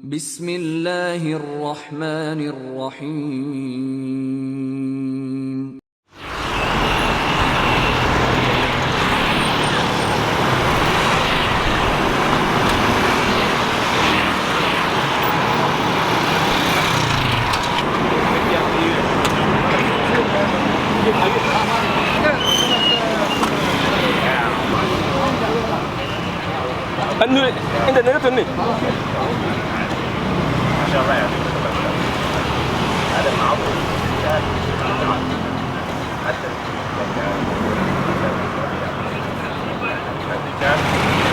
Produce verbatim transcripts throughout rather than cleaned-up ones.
بسم الله الرحمن الرحيم. Anu, inda ne tun ne.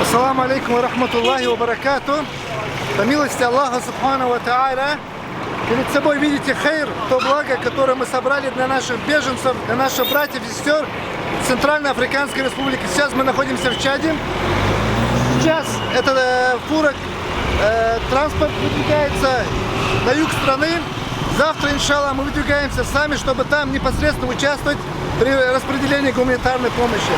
Ассаламу алейкум ва рахматуллахи ва баракатух. По милости Аллаха Субхану ва Тааля, перед собой видите хейр, то благо, которое мы собрали для наших беженцев, для наших братьев и сестер в Центральной Африканской Республике. Сейчас мы находимся в Чаде. Сейчас это, э, фура, э, транспорт выдвигается на юг страны. Завтра, иншаллах, мы выдвигаемся сами, чтобы там непосредственно участвовать при распределении гуманитарной помощи.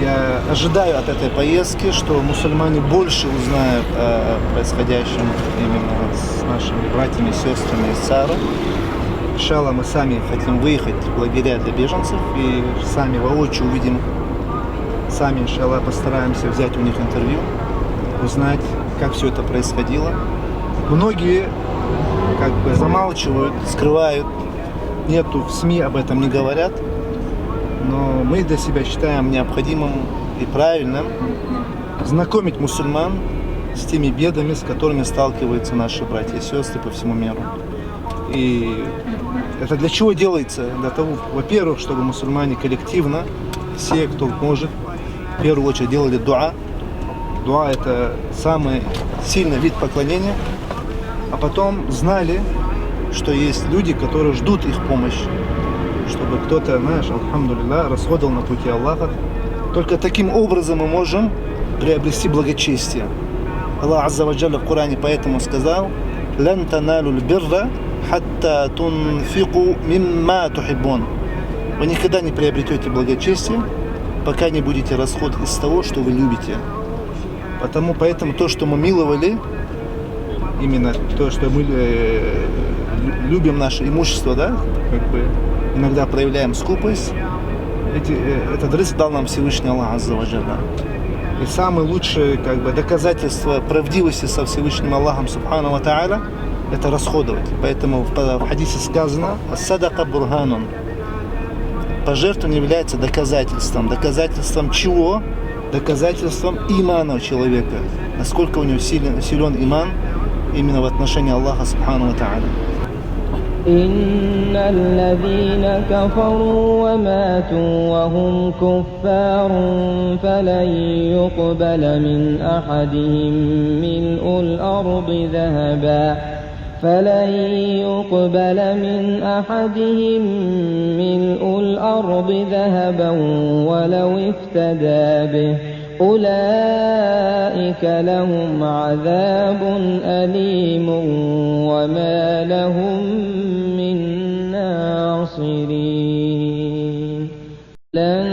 Я ожидаю от этой поездки, что мусульмане больше узнают о происходящем именно вот с нашими братьями и сестрами из ЦАРа. Иншаллах, мы сами хотим выехать в лагеря для беженцев и сами воочию увидим, сами, иншаллах, постараемся взять у них интервью, узнать, как все это происходило. Многие как бы замалчивают, скрывают, нету, в СМИ об этом не говорят, но мы для себя считаем необходимым и правильным знакомить мусульман с теми бедами, с которыми сталкиваются наши братья и сестры по всему миру. И это для чего делается? Для того, во-первых, чтобы мусульмане коллективно, все, кто может, в первую очередь делали дуа. Дуа — это самый сильный вид поклонения. А потом знали, что есть люди, которые ждут их помощи, чтобы кто-то, знаешь, альхамдулилля, расходовал на пути Аллаха. Только таким образом мы можем приобрести благочестие. Аллах Азза ва Джалля в Коране поэтому сказал: «Лан таналу бирра хатта тунфику мимма тухиббун». Вы никогда не приобретете благочестие, пока не будете расходовать из того, что вы любите. Потому, поэтому то, что мы миловали, именно то, что мы, э, лю-, любим наше имущество, да, как бы иногда проявляем скупость, эти, э, этот риск дал нам Всевышний Аллах Азза ва Джалля. И самое лучшее, как бы, доказательство правдивости со Всевышним Аллахом Субхану ва Тааля — это расходовать. Поэтому в, в хадисе сказано: «Садака бурханун». Пожертвование является доказательством. Доказательством чего? Доказательством имана у человека. Насколько у него силен, силен иман именно в отношении Аллаха Субхану ва Тааля. إن الذين كفروا وماتوا وهم كفار فلن يقبل من أحدهم ملء الأرض ذهبا، فلن يقبل من أحدهم ملء الأرض ذهبا ولو افتدى به، أولئك لهم عذاب أليم وما لهم من ناصرين. لن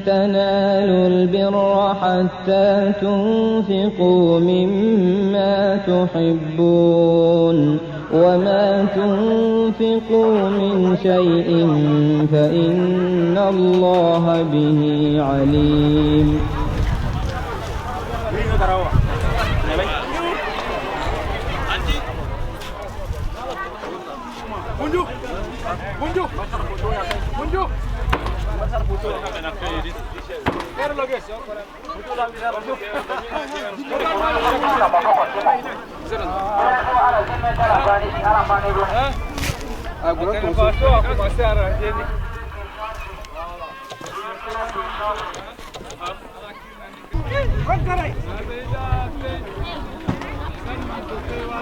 تنالوا البر حتى تنفقوا مما تحبون، وما تنفقوا من شيء فإن الله به عليم.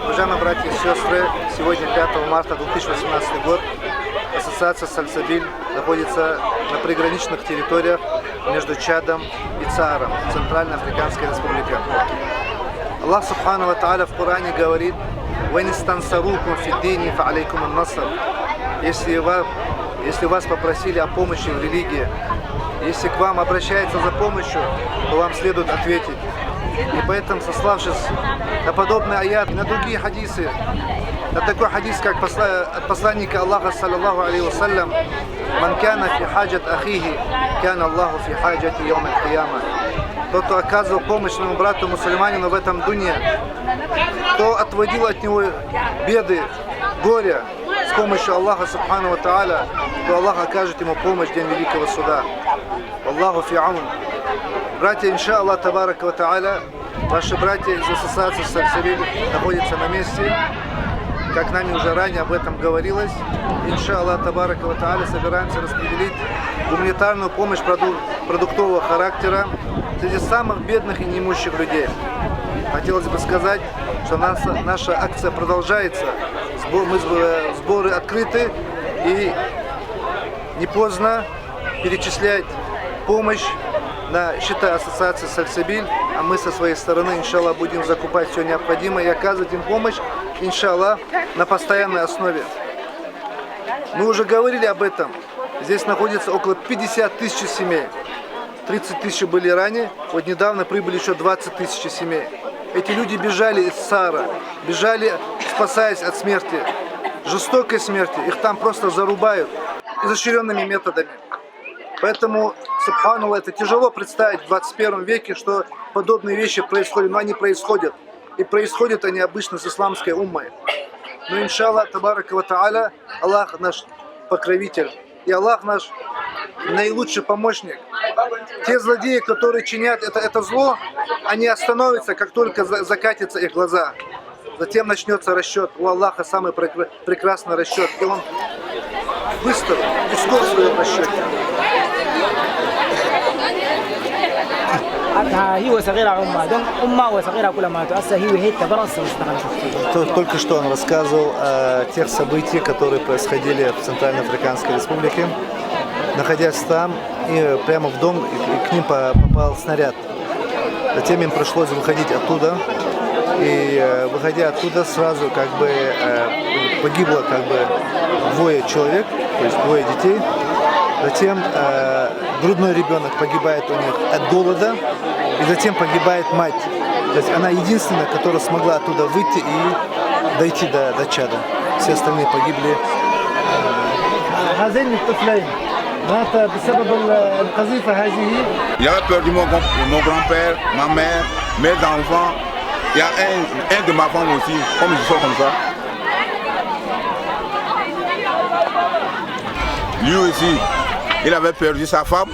Уважаемые братья и сестры, сегодня, пятого марта две тысячи восемнадцатый год, Ассоциация Сальсабиль находится на приграничных территориях между Чадом и ЦАРом, Центральноафриканская Республика. Аллах Субхану ва Тааля в Коране говорит: «Вайн истансарукум фиддини фа алейкум наср». Если ва-, если вас попросили о помощи в религии, если к вам обращаются за помощью, то вам следует ответить. И поэтому, сославшись на подобный аят и на другие хадисы, на такой хадис, как посла-, от посланника Аллаха, саллаллаху алейхи ва саллям: «Ман кана фи хаджат ахихи, кана Аллаху фи хаджати яумил кияма». Тот, кто оказывал помощь своему брату мусульманину в этом дунья, кто отводил от него беды, горе с помощью Аллаха Субхану ва Тааля, то Аллах окажет ему помощь в день Великого Суда. Аллаху фи аун. Братья, иншаллах, табарака ва тааля, ваши братья из ассоциации Сальсабиль находятся на месте. Как нами уже ранее об этом говорилось, иншаллах, табарака ва тааля, собираемся распределить гуманитарную помощь проду-, продуктового характера среди самых бедных и неимущих людей. Хотелось бы сказать, что наша, наша акция продолжается. Сбо-, мы сбо-, сборы открыты, и не поздно перечислять помощь на счета ассоциации Сальсабиль, а мы со своей стороны, иншаллах, будем закупать всё необходимое и оказывать им помощь, иншаллах, на постоянной основе. Мы уже говорили об этом. Здесь находится около пятьдесят тысяч семей. Тридцать тысяч были ранее, вот недавно прибыли ещё двадцать тысяч семей. Эти люди бежали из ЦАРа, бежали, спасаясь от смерти, жестокой смерти. Их там просто зарубают изощрёнными методами. Поэтому, субханаллах, это тяжело представить в двадцать первом веке, что подобные вещи происходят, но они происходят. И происходят они обычно с исламской уммой. Но, иншаллах, табарака ва тааля, Аллах наш покровитель. И Аллах наш наилучший помощник. Те злодеи, которые чинят это, это зло, они остановятся, как только за-, закатятся их глаза. Затем начнётся расчёт. У Аллаха самый прекра-, прекрасный расчёт. И он быстр и скор в своём расчёте. Ata hiwe sagira umma, donc umma wa sagira kula matu, asa hiwe heta balance. То-, только что он рассказывал о тех событиях, которые происходили в Центральноафриканской Республике. Находясь там, и прямо в дом, и к ним по-, попал снаряд. Затем им пришлось выходить оттуда. И, э, выходя оттуда, сразу как бы, э, погибло как бы двое человек, то есть двое детей. Затем, э, грудной ребёнок погибает у них от голода. И затем погибает мать. То есть она единственная, которая смогла оттуда выйти и дойти до, до Чада. Все остальные погибли. هذين الطفلين مات بسبب ال-، القذيفة هذه. J'avais perdu mon grand, mon grand-père, ma mère, mes enfants. Il y a un, un de ma femme aussi, comme je suis comme ça. Lui aussi, il avait perdu sa femme,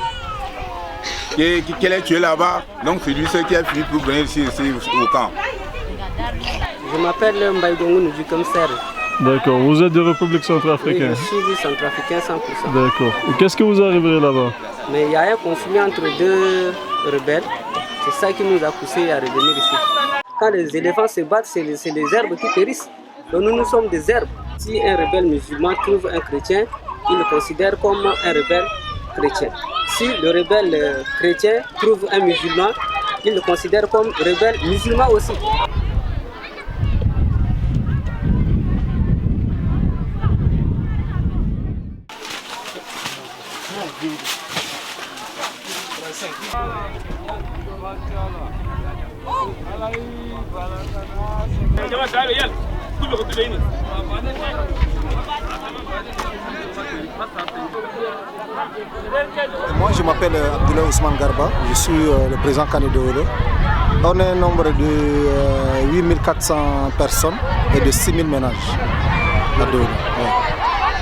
qui, qui, qu'elle est tuée là-bas. Donc c'est lui seul qui a fini pour venir ici, ici au camp. Je m'appelle Mbaye Gongoune du Comsère. D'accord, vous êtes de République Oui, je centrafricaine. Suis centrafricain cent pour cent. D'accord. Et qu'est-ce que vous arriverez là-bas? Mais il y a un conflit entre deux rebelles. C'est ça qui nous a poussés à revenir ici. Quand les éléphants se battent, c'est les, c'est les herbes qui périssent. Donc nous, nous sommes des herbes. Si un rebelle musulman trouve un chrétien, il le considère comme un rebelle chrétien. Si le rebelle, euh, chrétien trouve un musulman, il le considère comme rebelle musulman aussi. Moi, je m'appelle, euh, Abdoulaye Ousmane Garba. Je suis, euh, le président Kane Dowolo. On est un nombre de, euh, huit mille quatre cents personnes et de six mille ménages à Dowolo. Ouais.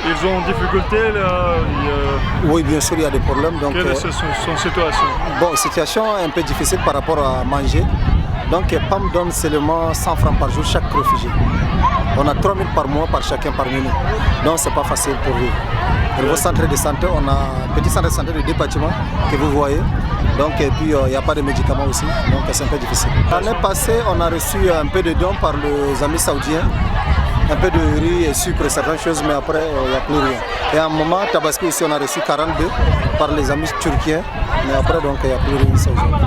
Ils ont difficulté, là, il y a Oui, bien sûr, il y a des problèmes. Donc, Quelle euh, est son, son situation? Bon, situation un peu difficile par rapport à manger. Donc, euh, PAM donne seulement cent francs par jour chaque réfugié. On a trois mille par mois par chacun parmi nous. Donc, c'est pas facile pour vivre. Au niveau centre de santé, on a un petit centre de santé de deux bâtiments que vous voyez. Donc, et puis, euh, il n'y a pas de médicaments aussi. Donc, c'est un peu difficile. L'année passée, on a reçu un peu de dons par les amis saoudiens. Un peu de riz et sucre, certaines choses, mais après, euh, il n'y a plus rien. Et à un moment, Tabaski aussi, on a reçu quarante-deux par les amis turquiens, mais après, donc, il n'y a plus rien ici aujourd'hui.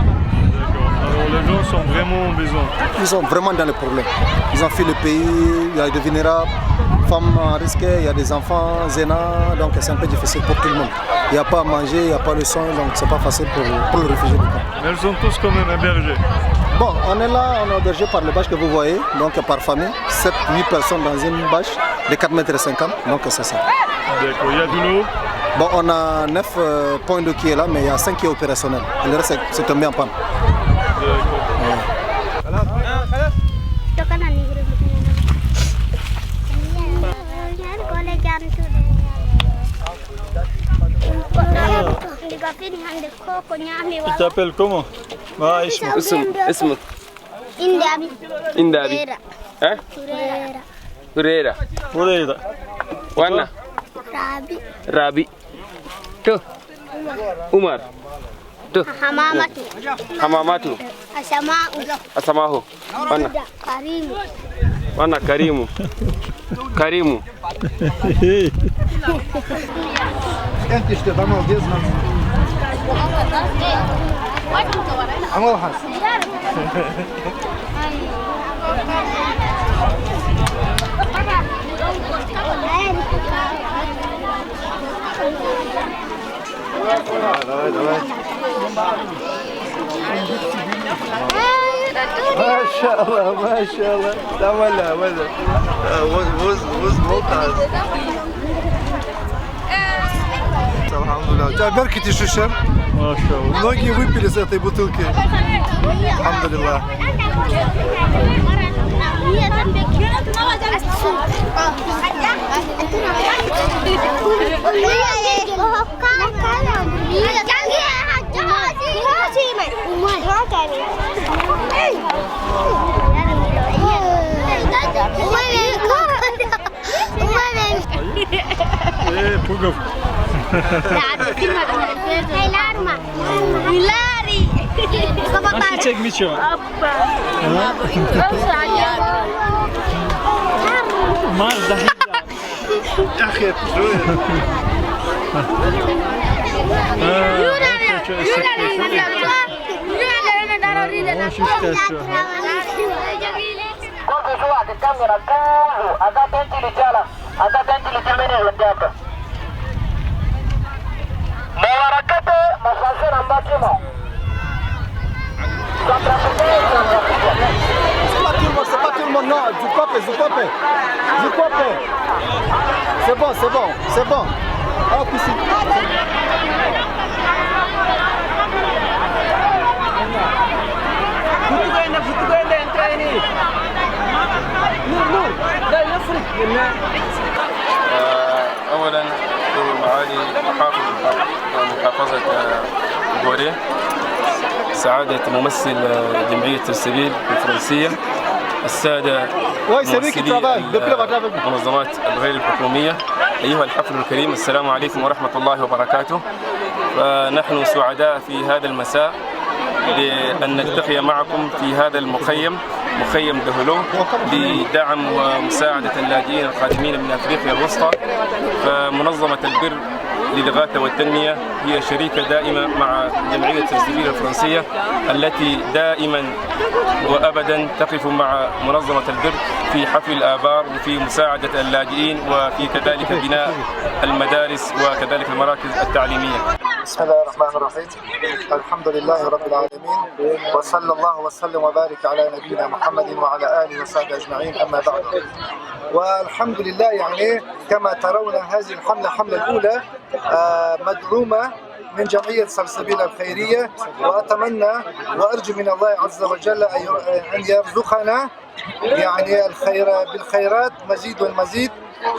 Alors, les gens sont vraiment en besoin. Ils sont vraiment dans le problème. Ils ont fui le pays, il y a des vulnérables, femmes en risque, il y a des enfants, zéna, donc c'est un peu difficile pour tout le monde. Il n'y a pas à manger, il n'y a pas de soins, donc c'est pas facile pour, pour le réfugié de camp. Mais ils sont tous quand même hébergés. Bon, on est là, on est hébergé par les bâches que vous voyez, donc par famille, sept, huit personnes dans une bâche de quatre mètres cinquante, donc c'est ça. D'accord, il y a de l'eau. Bon, on a neuf euh, points d'eau qui est là, mais il y a cinq qui est opérationnel. Et le reste, c'est c'est tombé en panne. Tu t'appelles comment? Ma ismu. اسم اسمك Indabi. Indabi. Hurera. Eh? Hurera. Hurera. Hurera. Wana? Rabi. Rabi. To. Umar. To. Hamamatu. Hamamatu. Asamau. Asamaho. Wana? Karimu. Wana? Karimu. Karimu. Enquiste da maldeza. Amor, Hans. Давай, давай. ما شاء الله، ما شاء الله. لا، ولا، ولا. آه، وز، وز، وز، ممتاز. الحمد لله. Да, берките шишем. Машалла. Многие выпили с этой бутылки. الحمد لله. Э, пуговка. Larma. Hilari. Nasıl çekmiş o? Mazda. يا أخي، شوية. Hoş işte şu. Kuzi zuwa ga kamera kuzu a ga tenti li jala a ga tenti li jimini la jaka. Mo wara kete mo sase na mbaki mo. C'est pas tout le monde, c'est pas tout le monde, non, zukope, zukope, zukope. C'est bon, c'est bon, c'est bon. Ah, kusi. Futukwenda, futukwenda, entreni. Nur, nur, dai, nafrik. أولا، معالي محافظ محافظة غوري، سعادة ممثل جمعية سلسبيل الفرنسية، السادة Oui, c'est lui qui ممثلي travaille depuis le matin avec nous. المنظمات الغير الحكومية، أيها الحفل الكريم، السلام عليكم ورحمة الله وبركاته. فنحن سعداء في هذا المساء بأن نلتقي معكم في هذا المخيم، مخيم دهلو، لدعم ومساعدة اللاجئين القادمين من أفريقيا الوسطى. فمنظمة البر للإغاثة والتنمية هي شريكة دائمة مع جمعية سلسبيل الفرنسية، التي دائما وأبدا تقف مع منظمة البر في حفر الآبار وفي مساعدة اللاجئين وفي كذلك بناء المدارس وكذلك المراكز التعليمية. بسم الله الرحمن الرحيم. الحمد لله رب العالمين، وصلى الله وسلم وبارك على نبينا محمد وعلى آله وصحبه أجمعين، أما بعد. والحمد لله، يعني، كما ترون، هذه الحملة، الحملة الأولى، آه، مدعومة من جمعية سلسبيل الخيرية، وأتمنى وأرجو من الله عز وجل أن ير-، أن يرزقنا، يعني، الخير بالخيرات مزيد والمزيد،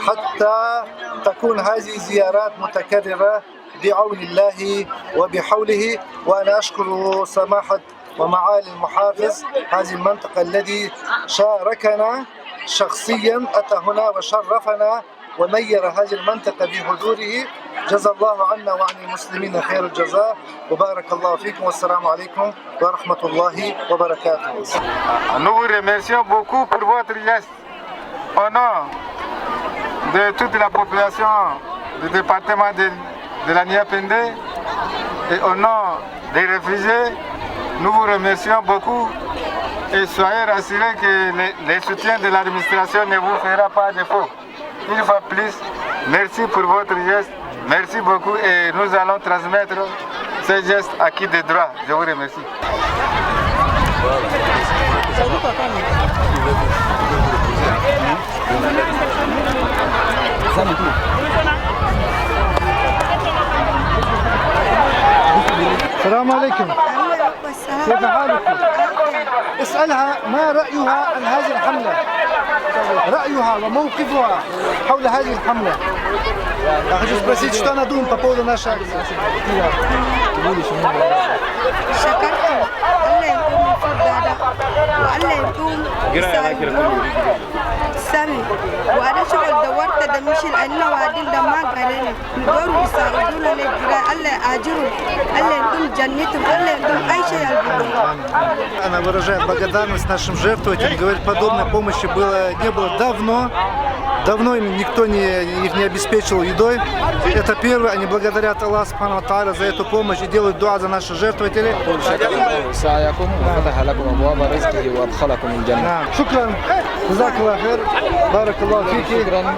حتى تكون هذه زيارات متكررة بعون الله وبحوله. وأنا أشكر سماحة ومعالي المحافظ هذه المنطقة الذي شاركنا شخصيا، أتى هنا وشرفنا ونير هذه المنطقة بحضوره. جزا الله عنا وعن المسلمين خير الجزاء، وبارك الله فيكم، والسلام عليكم ورحمة الله وبركاته. Nous vous remercions beaucoup pour votre geste. Au nom de toute la population du département de, de la Niapende et au nom des réfugiés, nous vous remercions beaucoup et soyez rassurés que le, le soutien de l'administration ne vous fera pas défaut. Une fois plus, merci pour votre geste, merci beaucoup et nous allons transmettre ce geste à qui de droit. Je vous remercie. السلام عليكم. كيف حالك؟ اسألها ما رأيها عن هذه الحملة، رأيها وموقفها حول هذه الحملة. Я хочу спросить, что она думает по поводу нашей акции. شكرتم. الله ينتم من فوق دادا. والله ينتم يساعدون. سامي. وهذا شغل دورت ده مش لأنه وادين ده ما قرينا. دور يساعدون للجيران. الله يأجرهم. الله ينتم جنتهم. الله ينتم أي شيء يلبسون. Она выражает благодарность нашим жертвователям. Говорит, подобной помощи было, не было давно. Давно им никто не, их не обеспечивал едой. Это первое. Они благодарят Аллаха Субхану ва Тааля за эту помощь и делают дуа за наших жертвователей. يقول: شكر الله سعيكم وفتح لكم أبواب رزقه وأدخلكم الجنة. نعم. شكرا. جزاك الله خير. بارك الله فيك. شكرا.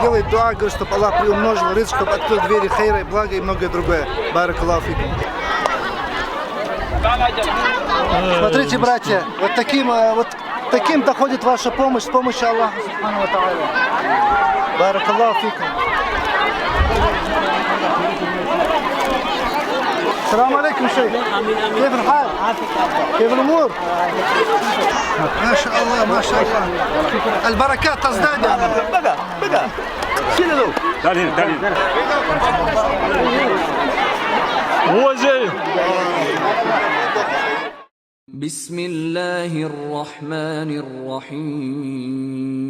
Делает дуа, говорит, чтобы Аллах приумножил ризк, чтобы открыл двери хейра и блага и многое другое. بارك الله فيكم. Смотрите, братья, вот таким, э, вот таким доходит ваша помощь с помощью Аллаха Субхану ва Тааля. بارك الله فيكم. السلام عليكم شيخ. كيف الحال؟ كيف الأمور؟ ما شاء الله، ما شاء الله. البركات تزداد يعني. بقى، بقى. شيل له. تعال هنا، تعال هنا. هو زي. بسم الله الرحمن الرحيم.